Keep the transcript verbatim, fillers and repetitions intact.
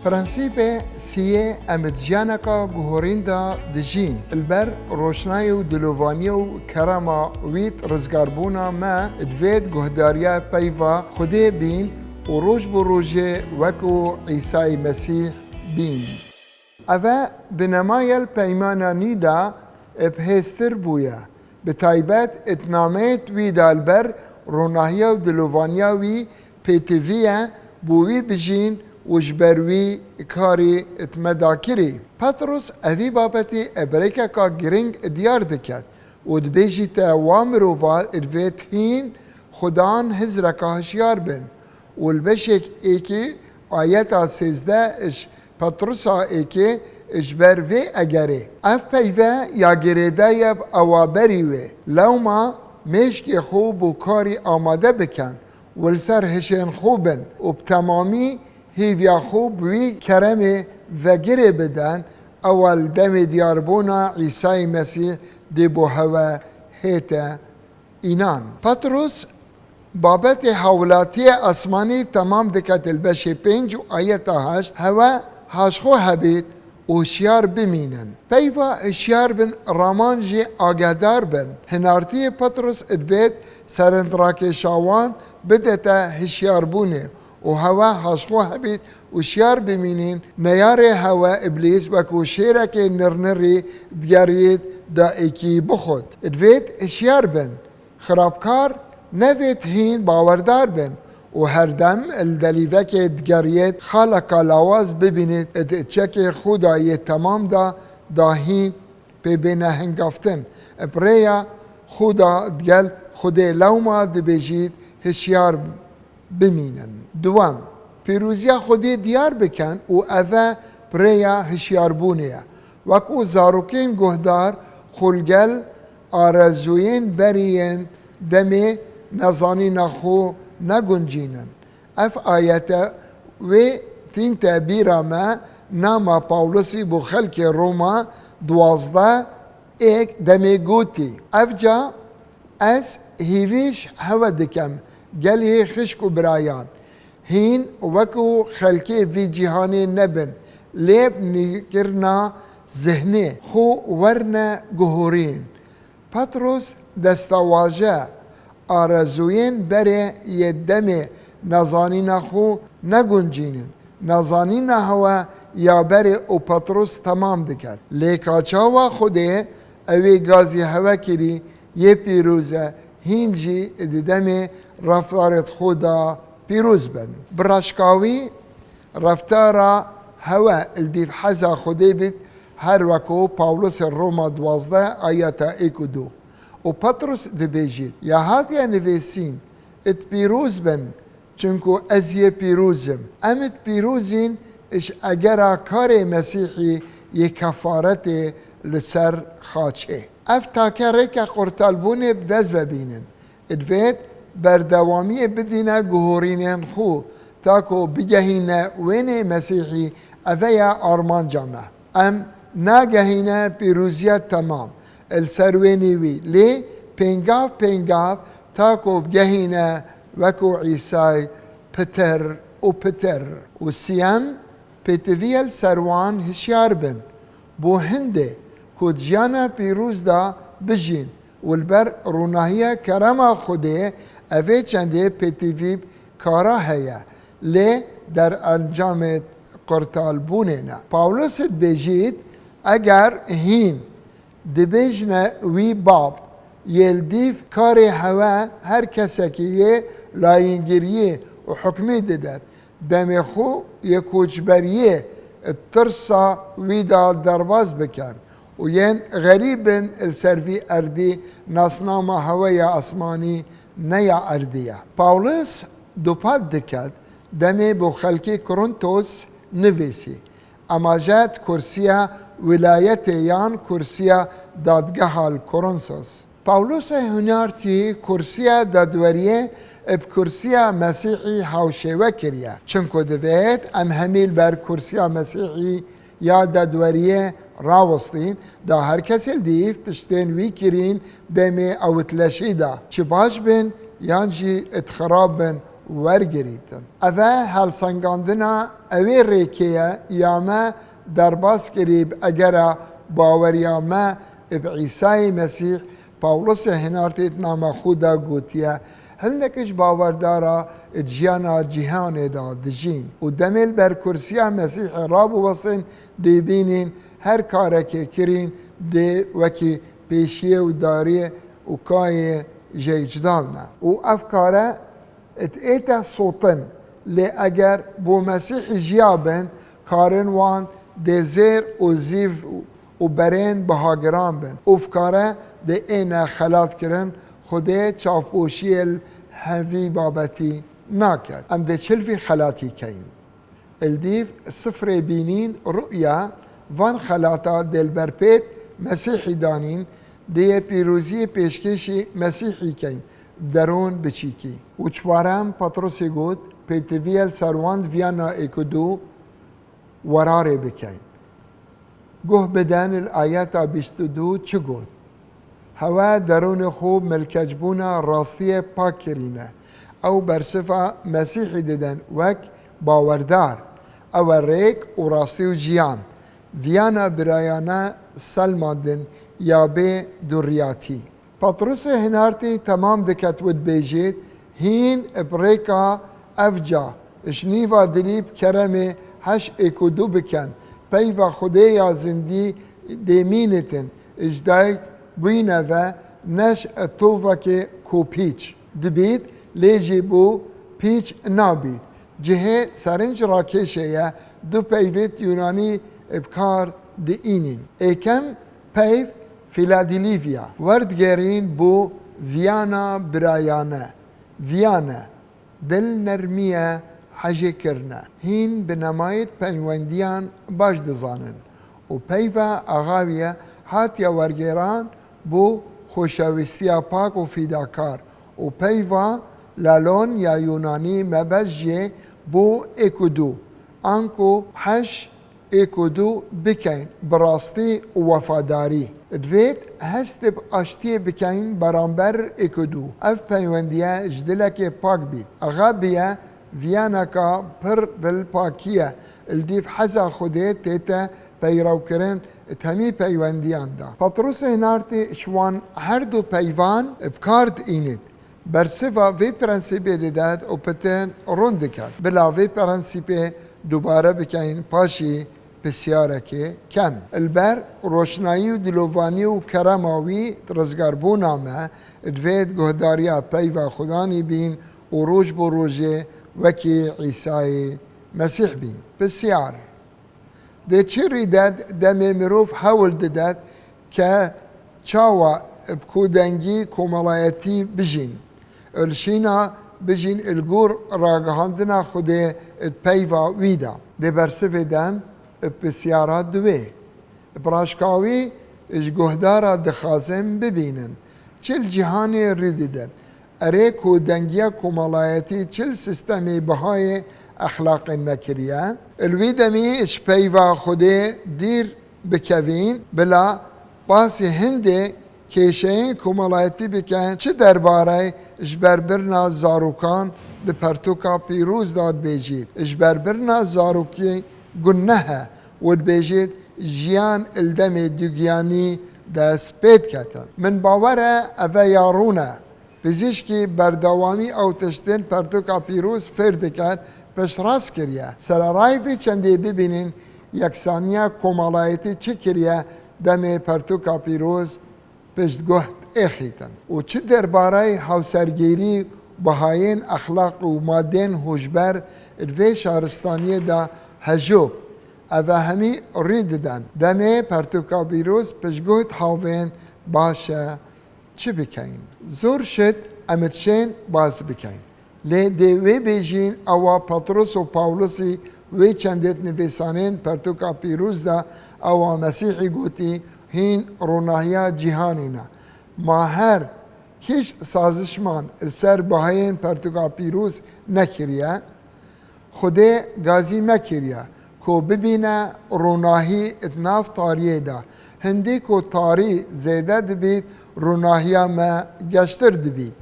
Prensîpê siyê, em di jiyaneka guhorîn de dijîn. Li ber roşnayê û dilovaniya û kerema wî rizgarbûna me divêt guhdariya peyva Xwedê bîn û roj bi rojê wekû Îsayê Mesîh bîn. Ev e bi nema yel peymana nî de bi hêztir bûye. Bi taybet di nameyê wî de li ber ronahiya û dilovaniya wî pêtivî ye, bo wî bijîn û ji ber wî karî di me de kirî. Petros evî babetî bi rêkeka girîng diyar diket û dibêjîte wa mirova divêt hîn Xudan hizreka hişyar bin û li beşek êkî ayeta sêzdeh ji Petrusa êkê ji ber vê egerê. Ev peyve ya girêdayî ye bi ewa berî wê. Lewma mêşkê xwe bo karî amade bikin û li ser hişên xwe bin û bi temamî hêviya xwe bi wî keremê vegirê bidin, ewa li demê diyarbûna Îsayê Mesîh dê bo hewe hête înan. Petros babetê hawlatiyê esmanî temam dike di beşê pênc û ayeta heşt, hewe haşxo hebît û hişyar bimînin. Peyva hişyar bin raman jî agehdar bin. Hinartiyê Petros divêt serindrakêşa wan bidete hişyarbûnê û hewe haşxo hebît û hişyar bimînin, neyarê hewe Îblîs wekû şêrekê nirnirî digeriyêt da êkî bixwit. Divêt hişyar bin. Xirabkar nevêt hîn bawerdar bin û her dem li delîvekê digeriyêt xaleka lawaz bibînît di çekê Xuda yê temam de da hîn pê bêne hingaftin. Bi rêya Xuda digel Xwedê lewma dibêjît hişyar bimînin. Duwem, pîroziya Xwedê diyar bikin û ev e bi rêya hişyarbûnê ye. Wekû zarokên guhdar xwe li gel arezûyên berî yên demê nezanîna xwe neguncînin. Ev ayete wê tînte bîra me nama Pawlosî bo xelkê Roma duwazdeh êk demê gotî, Evca ez hîvî ji hewe dikim, gelî xişk û birayan, hîn wekû xelkê vî cîhanê nebin, lê bi nûkirina zihnê xwe werne guhorîn. Petros destawaje arezûyên berê yê demê nezanîna xwe neguncînin. Nezanîna hewe ya berê û Petros temam diket. Lê ka çawa Xwedê ewê gazî hewe kirî yê pîroz e, hîn jî di demê reftarê xwe de pîroz bin. Bi reşka wî reftara hewe li dîv heza Xwedê bît, her wekû Pawlosê Roma duwazdeh ayeta êk û du. Û Petros dibêjît, Ya hatiye nivîsîn, It pîroz bin, çinku ez yê pîroz im. Em it pîrozîn ji egera karê Mesîhî yê kefaretê li ser xaçê. Ev take rêke qurtalbûnê bi dest ve bînin. Divêt berdewamiyê bidîne guhorînên xwe, ta ku bigehîne wênê Mesîhî, eve ye armanca me. Em nagehîne pîroziya temam li ser wênê wî, lê pêngav pêngav ta ku bigehîne wekû Îsay pitir û pitir. Û siyem, pêtivî ye li ser wan hişyar bin. Bo hindê ku di jiyana pîroz de bijîn û li ber ronahiya kerema Xwedê evê çendê pêtivî kara heye, lê derencamê qurtalbûnê ne. Pawlos dibêjît, Eger hîn dibêjne wî bab, yê li dîv karê hewe her kesekî yê layîngiriyê û hukmî didet, demê xwe yê koçberiyê di tirsa wî de derbas bikin û yên xerîb in li ser vî erdî nasnama hewe ya asmanî ne ya erdî ye. Pawlos dupat diket, demê bo xelkê Korintos nivîsî, Emaje di kursiya wîlayetê yan kursiya dadgeha li Korintos. Pawlosê Hunartî kursiya dadweriyê bi kursiya Mesîhî hawşêwe kiriye. Çimku divêt em hemî li ber kursiya Mesîhî ya dadweriyê rawestîn, da her kesê li dîv tiştên wî kirîn demê ew di leşî de, çi baş bin yan jî di xirab bin, wergirîtin. Eve helsengandina ewê rêkê ye ya me derbas kirî bi egera baweriya me bi Îsayê Mesîh. Pawlosê Hinartî di nama xwe de gotiye, Hindek ji bawerdara di jiyana cîhanê de dijîn û demê li ber kursiya Mesîhê rabiwesin, dê bînîn her karekê kirîn dê wekî pêşiyê û dariyê û kayê jêk cuda bine. Û ev kare ête sotin, lê eger bo Mesîhî jiya bin, karin wan dê zêr û zîv û berên bihagiran bin û fikare dê êne xelatkirin, Xwedê çavboşiyê li hevî babetî naket. Em dê çil vî xelatî keyin? Li dîv sifrê bînîn, ru'ya, van xelata dê li ber pêt Mesîhî danîn, dê yê pîroziyê pêşkêşî Mesîhî keyn, bi derûn biçîkî. Û çiwarem, Petrosê got, pêtiviyê li ser wan di viyana êk û du werarê bikeyn. Guh bidin li ayeta bîst û du çi got. Hewe derûnê xwe milkecbûna rastiyê pak kirîne. Ew bersiva Mesîhî didin wek bawerdar. Ew e rêk û rastî û jiyan. Viyana birayane selmandin ya bê duriyatî. Petrusê Hinartî temam diket û dibêjêt, Hîn bi rêka evca, ji nîva dilî bi keremê heş êk û du bikin, peyva Xwedê ya zindî dê mînitin, ji dayik bûyne ve neş tovekê ku pîç dibît, lê jî bû pîç nabît. Cihê serinc rakêşê ye, du peyvêt Yûnanî bi kar diînîn. Êkem peyv Filadilîvya. Werdigêrîn bo viyana birayane. Viyane, dilnermiye, hejêkirine. Hîn bi nemayêt peywendiyan baş dizanin û peyva Axaviye hatiye wergêran bo xoşewîstiya pak û fîdakar û peyva Lalon ya Yûnanî mebest jê bo êk û du, anku heş êk û du bikeyn bi rastî û wefadarî. Divêt hest bi aştiyê bikeyn beramber êk û du. Ev peywendiye ji dilekê pak bît. Axaviye viyaneka pir dilpakî ye. Li dîv heza Xwedê tête peyrewkirin di hemî peywendiyan de. Petrusê Hinartî ji wan her du peyvan bi kar diînit. Bersiva vê prensîbê didet û pitin rûn diket. Bila vê prensîbê dubare bikeyn, paşî pisyarekê kem. Li ber roşnayî û dilovanî û kerema wî rizgarbûna me, divêt guhdariya peyva Xudanî bîn û roj bo rojê wekî Îsayê Mesîh bîn. Pisyar. Dê çi rîdet demê mirov hewl didet ke çawa bi kûdengî komelayetî bijîn? Li şîna bijîn li gor ragihandina Xwedê di peyva wî de. Dê bersivê dem bi pisyara duwê. Bi raşkawî ji guhdara dixwazin bibînin çi li cîhanê rî didet. Erê ku dengiya komelayetî çil sîstemê bihayê exlaqê me kiriye? Li wî demî ji peyva Xwedê dîr bikevîn, bila basî hindê kêşeyên komelayetî bikin, çi derbarey ji berbirina zarokan di pertûka pîroz de dibêjît, ji berbirina zarokî guneh e û dibêjît, jiyan li demê dugiyanî dest pê diketin. Min bawer e eve ya rûn e. Pizîşkî berdewamî ew tiştên pertûka pîroz fêr diket, piştrast kiriye. Sererayê vê çendê bibînin yeksaniya komelayetî çi kiriye demê pertûka pîroz piştguh êxîtin. Û çi derbarey hawsergêrî bihayên exlaq û madên hûşber di vê şaristaniyê de hejop, eve hemî rî diden. Demê pertûka pîroz piştguh di havên baş e. Çi bikeyn? Zor şit em dişên baz bikeyn. Lê dê wê bêjîn ewa Petros û Pawlusî wê çendêt nivîsanên pertûka pîroz de ewa Mesîhî gotî, hîn ronahiya cîhanî ne. Ma her kîş sazişman li ser bihayên pertûka pîroz nekiriye? Xwedê gazî me kiriye ku bibîne ronahî di nav tariyê de. Hindî ku tarî zêde dibît, ronahiya me geştir dibît.